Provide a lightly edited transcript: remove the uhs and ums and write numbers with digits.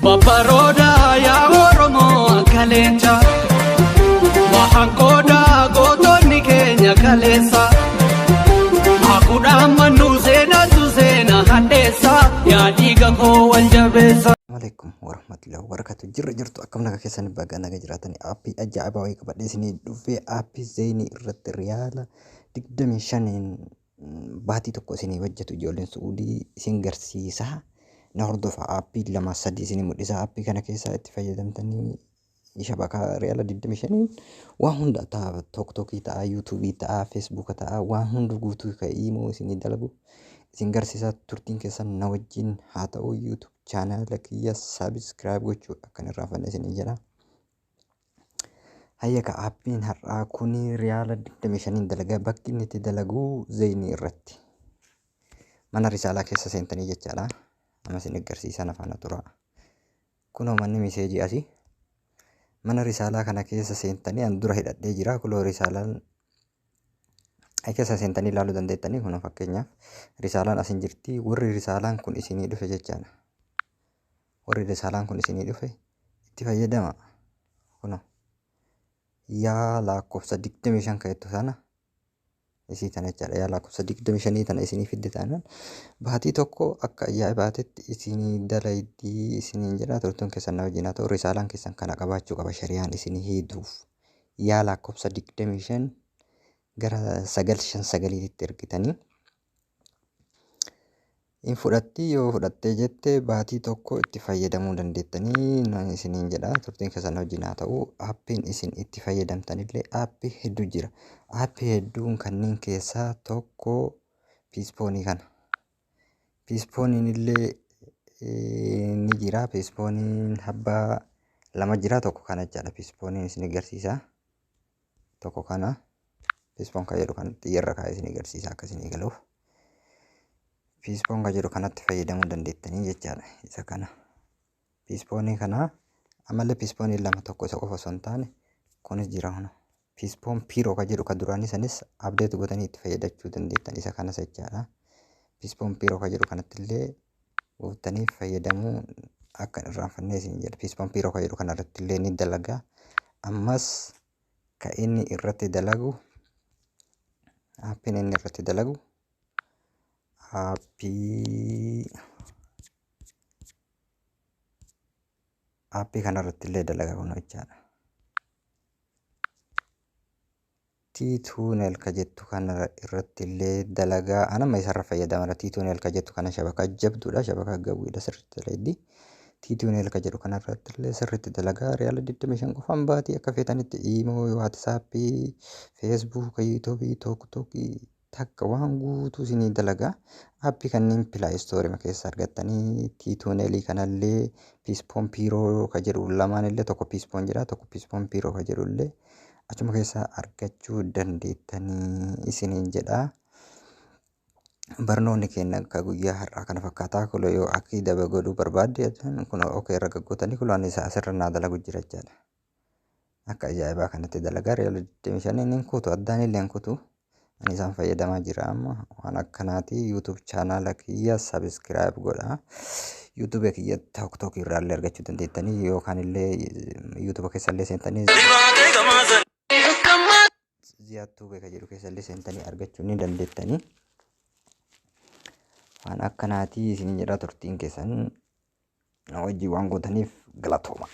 Babbaroodaa yaa Oromoo akka leencaa. Wahan qoodaa gootonni keenya kaleessa. Hakuudhaan mannuu seenaatu seena hadheessa. Yaa dhiiga koo wal jabeessa. Alaikum warahmatullahi wabarakatuh. Jirra jirtu, akkam naga keessan? Baga naga jiraatanii. Aappii ajaa'ibaa wayii qabadhee isinii dhufee, aappii Zain irratti riyaala 25n baatii tokko isinii hojjetu ijoolleen Su'uudii isin garsiisa. Na hordofa, aappii lama sadii isinii mul'isa. Aappii kana keessaa itti fayyadamtanii shabakaa riyaala 25n waan hunda ta'a, TikTokii ta'a, YouTubeii ta'a, Facebooka ta'a, waan hunda guutuu ka imo isinii dalagu isin garsiisa. Turtiin keessan na wajjin haa ta'u. YouTube chaanaala kiyya subscribe gochuu akkan irraanfanne isinii jedha. Hayya ka, aappiin har'aa kun riyaala 25n dalagaa. Bakki inni itti dalagu Zainii irratti. Mana risaalaa keessa seentanii jechaadha. Amma isin agarsiisan, afaan tura. Kunoo manni miseejii asii. Mana risaalaa kana keessa seentanii, an dura hidhadhee jira. Kunoo risaalaan keessa seentanii ilaaluu dandeettanii. Kunoo fakkeenyaaf risaalaan asin jirti. Warri risaalaan kun isinii dhufe jechaadha. Warri risaalaan kun isinii dhufe itti fayyadama. Kunoo yaa lakkoofsa 25 kan jettu sana isii tana jechaadha. Yaa lakkoofsa 25 tana isinii fidde taanaan baatii tokko akka ajaa'ibaatitti isinii dalaydii isiniin jedha. Turtuun keessan na wajjin haa ta'u. Risaalaan keessan kana qabaachuu qaba shariyaan isinii hiiduuf. Yaa lakkoofsa 25 gara 959tti ergitanii in fudhatti. Yoo fudhattee jette baatii tokko itti fayyadamuu dandeettanii isiniin jedha. Turtiin keessan wajjin haa ta'u. Aappiin isin itti fayyadamtanillee aappii hedduu jira. Aappii hedduun kanneen keessaa tokko Psiphonii kana. Psiphoniin illee ni jira. Psiphoniin abbaa lama jira, tokko kana jechaadha. Psiphoniin isin agarsiisa. Tokko kana. Psiphon kan jedhu kan xiyyarra kaa'ee isin agarsiisa akka isin galuuf. Psiphon kan jedhu kanatti fayyadamuu dandeettanii jechaadha. Isa kana. Psiphonii kana ammallee Psiphonii lama, tokko isa qofa osoo hin taane kunis jira huna. Psiphon Pro kan jedhu kan duraanii sanis update gootanii itti fayyadachuu dandeettan isa kanas jechaadha. Psiphon Pro kan jedhu kanatti illee gootanii fayyadamuu akka hin irraanfanne isin jedha. Psiphon Pro kan jedhu kanarratti illee ni dalaga. Ammas kan inni irratti dalagu, aappiin inni irratti dalagu, aappii kanarratti illee dalaga kun jechaadha. T-Tunnel ka jettu kana irratti illee dalagaa. Anama isarra fayyadamara. T-Tunnel ka jettu kana shabakaa jabduudha, shabakaa gawwiidha, sirriitti dalagdi. T-Tunnel ka jedhu kana irratti illee sirriitti dalagaa. Riyaala 25 qofaan baatii akka feetanitti imo, WhatsAppii, Facebooka, YouTubeii, TikTokii takka waan guutuu isinii dalagaa. Aappii kanneen Play Storeii keessa argattanii, T-Tunnelii kanallee, Psiphon Pro ka jedhu lamaan illee, tokko Psiphon jedha, tokko Psiphon Pro ka jedhu illee achuma keessaa argachuu dandeettanii isiniin jedha. Barnoonni keenya akka guyyaa har'aa kana fakkaataa. Kun yoo akki daba godhuu barbaadde kun okay irra gaggootanii, kun waan isaa asirra naa dalagu jira jechaadha. Akka ajaa'ibaa kanatti dalagaa. Riyaala 25 inni kutu addaan illee hin kutu. Ani isaan fayyadamaa jira amma. Waan akkanaati. YouTube chaanaala kiyya subscribe godha. YouTube kiyya TikTok irraa illee argachuu dandeettanii yookaan illee YouTube keessa illee seentanii Ziyaad Tube ka jedhu keessa illee seentanii argachuu ni dandeettanii. Waan akkanaati isin jedha. Turtiin keessan wajjin waan gootaniif galatooma.